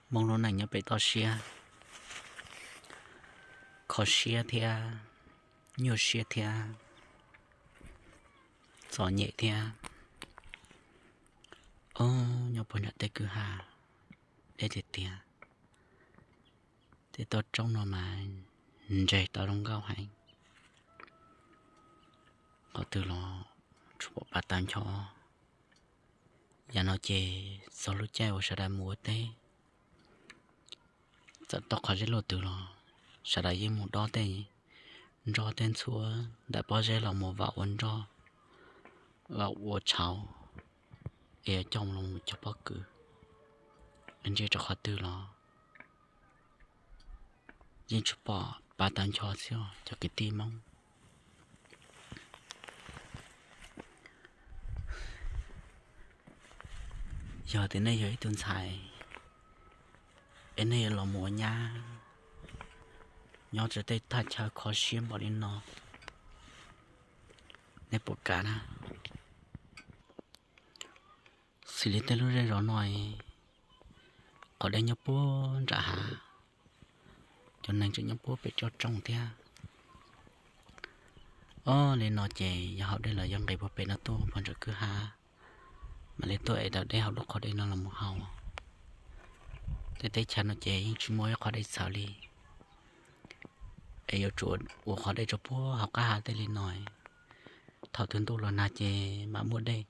Hmoob lub neej nyob pem toj siab, kho siab thiab, nyuaj siab thiab, txom nyem thiab. Ob, nyob puag nram tej kwj ha deb tiag tiag. Tej toj roob no mas ntseg tau zoo nkauj heev. Qhov twg los tsuas pom pa tav ncho. Yam no ces txog lub caij uas sawv daws mus ua teb, txawm toj qhov zeb luaj twg los sawv daws yeej mus dob tej nroj tej ntxhuav ntawm pob zeb los mus vam ua nroj, vam ua tshauv, es coj los mus cog pob kws. Ntsia rau qhov twg los yeej tsuas pom pa tav ncho xwb os cov kwv tij Hmoob. Yog tias nej yog ib tug ntxhais es nej yuav los mus ua nyab nyob rau tej thaj chaw kho siab npaum li no, nej puas kam na? Xws li tej lub zej zos no, qhov dej nyob puag nram hav, cov neeg tseem nyob puag pem toj roob thiab. Ob, li no ces yog haus dej los yog nqis puag pem no tuaj puag nram kwj ha, mam li tuaj es daws dej hauv lub qhov dej no los mus haus. Tej teb chaws no ces yeej tsis muaj ib qhov dej txhaws li, es yuav tsum ua qhov dej rau puag hauv qab hav tej li no. Thaum twg ntuj los nag ces mam muaj dej,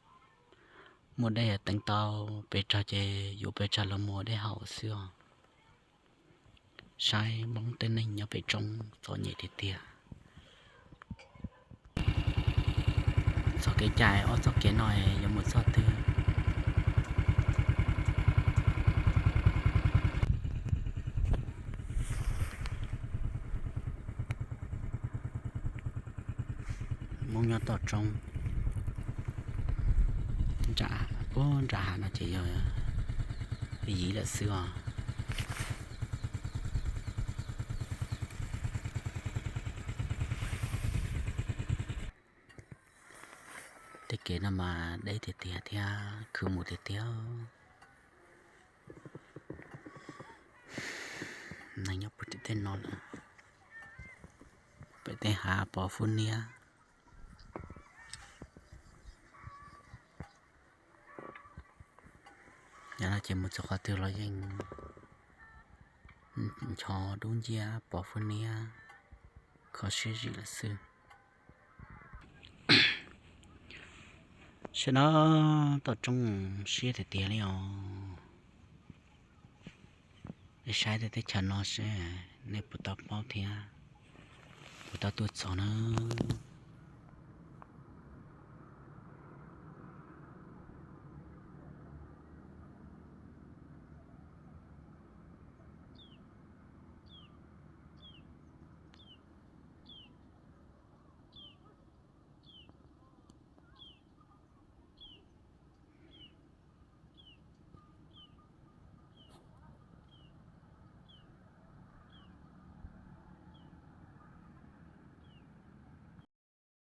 muaj dej teev tau pes tsawg ces yuav pes tsawg los mus ua dej haus xwb os. Saib Hmoob tej neeg nyob pem roob txom nyem tiag tiag. Txoj kev cai ob txoj kev no yuav mus txoj twg? Hmoob nyob toj roob, nram, puag nram hav no ces yog yim lawm xwb os. Tej kev no mas deb tiag tiag thiab khwv mus tiag tiag. Neeg nyob puag tim tej no lawm, pem tej hav pos fub niab. Yog no ces mus txog qhov twg los yeej ncho dub nciab pos fub niab, kho siab zim lawm xwb. Saib no, toj roob siab tiag tiag li os. Nej saib tej teb chaws no seb nej puas tau paub thiab puas tau tuaj txog na.